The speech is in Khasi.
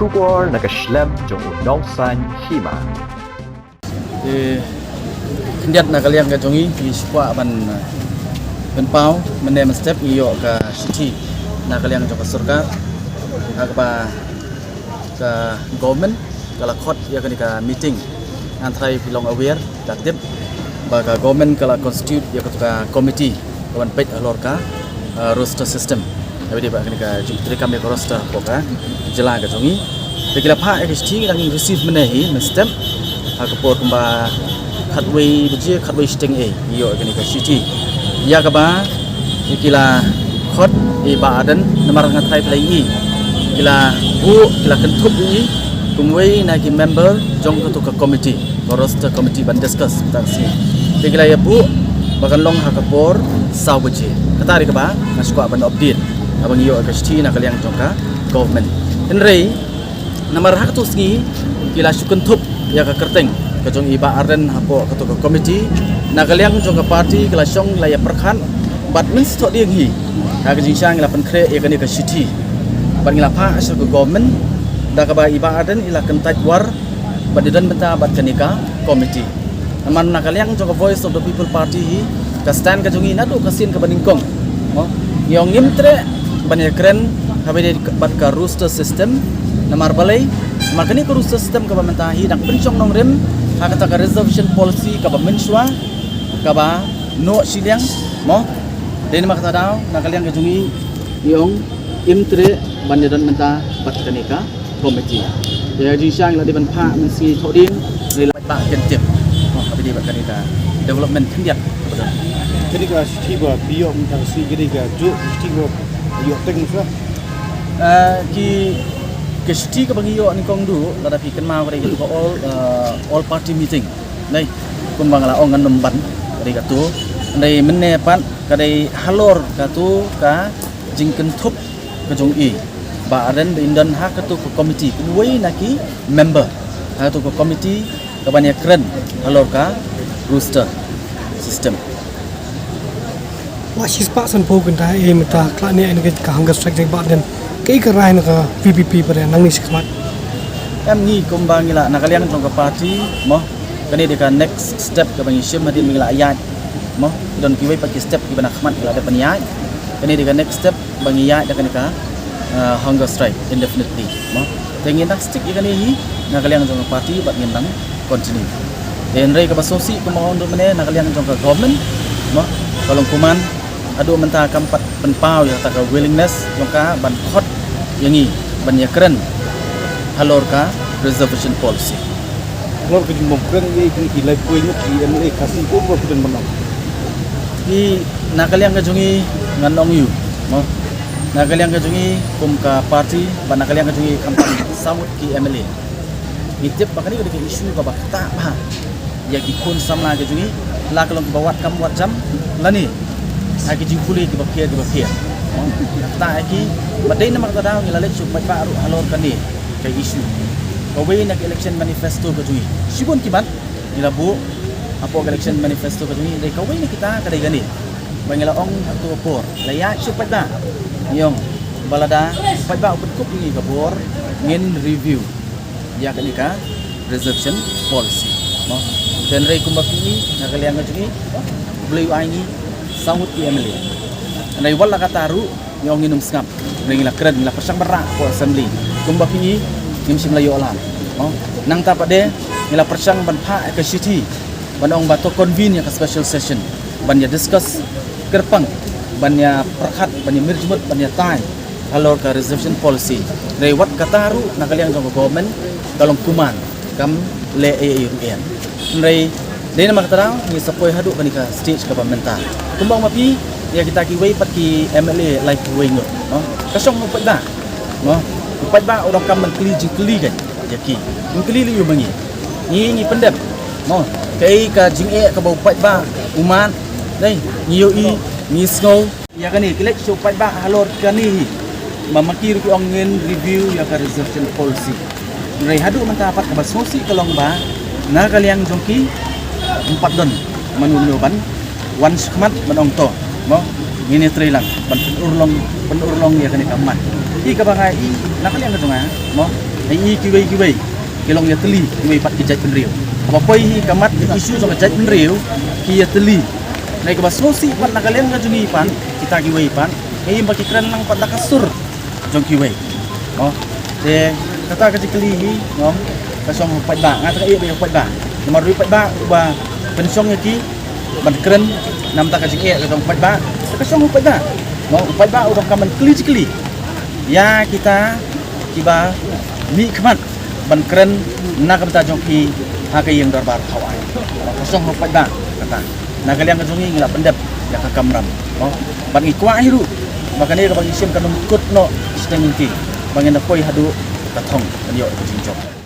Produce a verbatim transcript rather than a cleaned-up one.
Khubor na ka shlem jong u Nongsaiñ Hima. Te khyndiat na ka liang ka jong ngi, ngi shu kwah ban, eh, pynpaw mynne mynstep ngi ïoh ka shithi na ka liang jong ka sorkar ha kaba ka government ka la khot ïa kane ka meeting. Ngan tharai phi long aware, da ka tip ba ka government ka la constitute ïa katu ka committee ka ban peit halor ka, uh, roster system. Haba dei ba kane ka jingtreikam ïa ka roster hapoh ka jylla ka jong ngi. Te ki la phah ïa ka shithi, ngi dang receive mynne hi mynstep ha ka por kumba khatwei baje, khatwei shiteng ei ngi ïoh ïa kane ka shithi ïa kaba ki la khot i Bah Ardent, namar nga tharai phi la ïohi ki la buh, ki la kynthup ïa i kum uwei na ki member jong katu ka committee, ka roster committee ban discuss mynta ka sngi. Te ki la ïa buh ba kan long ha ka por saw baje. Kata dei kaba nga shu kwah ban update haba ngi ïoh ka shithi na ka liang jong ka government. Hynrei namar ha katu sngi ki la shu kynthup ïa ka kyrteng ka jong i Bah Ardent hapoh katu ka committee. Na ka liang jong ka party ki la shong, la ïa pyrkhat bad mynstep dei hi ha ka jingshisha ngi la pynkhreh ïa kane ka shithi bad ngi la phah sha ka government da kaba i Bah Ardent i la kyntait war bad i don bynta bad kane ka committee. Namar na ka liang jong ka Voice of the People Party hi, ka stand ka jong ngi naduh ka sien kaba nyngkong, mo, ngi ong ngim treh ban ïakren haba dei bad ka roster system. Namar balei? Namar kane ka roster system kaba mynta hi dang pynshong nongrim ha kata ka reservation policy kaba mynshuwa, kaba noh shiliang, mo. Dei namar kata daw na ka liang ka jong ngi, ngi ong ngim treh ban ïadon bynta bad kane ka committee. Te jingshisha ngi la dei ban phah mynsngi thoh ding, ngi la ba ken tip. Oh, haba dei ba kane ka development khyndiat. Kane ka shithi ba phi ïoh mynta ka sngi, kane ka juh shithi ba ïoh teng sa. Ah, ki, ka shithi kaba ngi ïoh nyngkong duh, lada phi kynmaw ka dei katu ka all, ah, all party meeting. Dei, kumba nga la ong ngan ym ban, ka dei katu. Dei mynne pat ka dei halor katu ka jingkynthup ka jong i Bah Ardent ba in don ha katu ka committee, kum uwei na ki member ha katu ka committee ka ban ïakren halor ka roster system. Wat shispah sanphew kynta, eh, mynta ka la ne ka hunger strike jong i Bah Ardent. Kaei ka rai na ka VPP pat nangne shakhmat? Em, ngi kumba ngi la na ka liang jong ka party, mo, kane dei ka next step kaba ngi shim hadien ba ngi la ïaid, mo, don kiwei pat ki step kiba na khmat ngi la dep ban ïaid. Kane dei ka next step ba ngi ïaid da kane ka, uh, hunger strike indefinitely, mo. Te ngin dang stick ïa kane hi na ka liang jong ka party bad ngin dang continue. Te hynrei kaba sngewsih kumba ong mynne na ka liang jong ka government, mo, ka long kumne haduh mynta kam pat pynpaw ïa kata ka willingness jong ka ban khot ïa ngi ban ïakren halor ka reservation policy. Halor ka jingbym kren ïa ki, ki lai poi ngut ki MLA Khasi ko ba phi don ban ong? Ki na ka liang ka jong ngi ngan ong ïa u, mo. Na ka liang ka jong ngi kum ka party bad na ka liang ka jong ngi khamtam saw ngut ki MLA, ngi tip ba kane ka dei ka issue kaba ktah bha ïa ki khun samla ki jong ngi, la ka long kiba wad kam wad jam lane ha ki jingpule kiba pher kiba pher. Ktah ïa ki, bad dei namar kata daw ngi la leit shu paidbah ruh halor kane ka issue. Kawei na ka election manifesto ka jong ngi, shibun ki mat ngi la buh hapoh ka election manifesto ka jong ngi, dei kawei na kita ka dei kane ba ngi la ong ha kato ka por, la ïaid shu paidbah, ngi ong ba lada paidbah u pynkup ïa ngi ka bor, ngin review ïa kane ka reservation policy, mo. Te hynrei kumba phi i na ka liang ka jong ngi, U Blei u ai ngi saw ngut ki MLA. Hynrei wat la katta ruh ngi ong ngin ym sngap, hynrei ngi la kren, ngi la pyrshang ban rah hapoh assembly. Kumba phi i ngim shym la ïoh lam, mo. Nangta pat de ngi la pyrshang ban phah ka shithi ban ong ba to convene ïa ka special session ban ïa discuss kyrpang, ban ïa pyrkhat, ban ïa mir jingmut, ban ïa tai halor ka reservation policy. Hynrei wat katta ruh na ka liang jong ka government ka long kumne, kam leh ei ei ruh ïa. Hynrei dei namar kata daw ngi sa poi haduh kane ka stage kaba mynta. Kumba ong ma phi, ïa kita kiwei pat ki MLA laiphew wei ngut, mo, ka shong u paidbah, mo. U paidbah u donkam ban kylli jingkylli ka ïa ki. Ngi kylli lei ïa u ma ngi, ngi, ngi pyndep, mo, kaei ka jingeh kaba u paidbah u mad. Dei, ngi ïohi, ngi sngew. Ïa kane ki leit sha u paidbah halor kane hi, ma ma ki ruh ki ong ngin review ïa ka reservation policy. Hynrei haduh mynta pat kaba sngewsih ka long ba na ka liang jong ki ym pat don mano mano ban wan shakhmat ban ong to, mo, ngin ïa trei lang ban pynurlong, pynurlong ïa kane ka mat. Hi kaba nga i na ka liang ka jong nga, mo, Ngi kiwei kiwei ki long ïatylli kiwei pat ki jaitbynriew. Haba poi hi ka mat ka issue jong ka jaitbynriew ki ïatylli. Ngi kaba sngewsih pat na ka liang ka jong ngi pat kita kiwei pat, ngi im ba ki kren lang pat da ka sur jong kiwei. Mo, te kata ka jingkylli hi, mo, ka shong ha u paidbah, nga tang ïa u paidbah. Namar u paidbah uba pynshong ïa ki ban kren namar ka jingeh ka jong u paidbah. Te ka shong ha u paidbah, mo, u paidbah u donkam ban kylli jingkylli ïa kita kiba mih khmat ban kren na ka bynta jong ki ha ka ïing dorbar hawai. Mo, ka shong ha u paidbah kata. Na ka liang ka jong ngi ngi la pyndep ïa ka kamram, mo, bad ngi kwah hi ruh ba kane kaba ngi shim kan ym kut noh shisha, ngi ba ngin da poi haduh ka thong ban ïoh ka jingjop.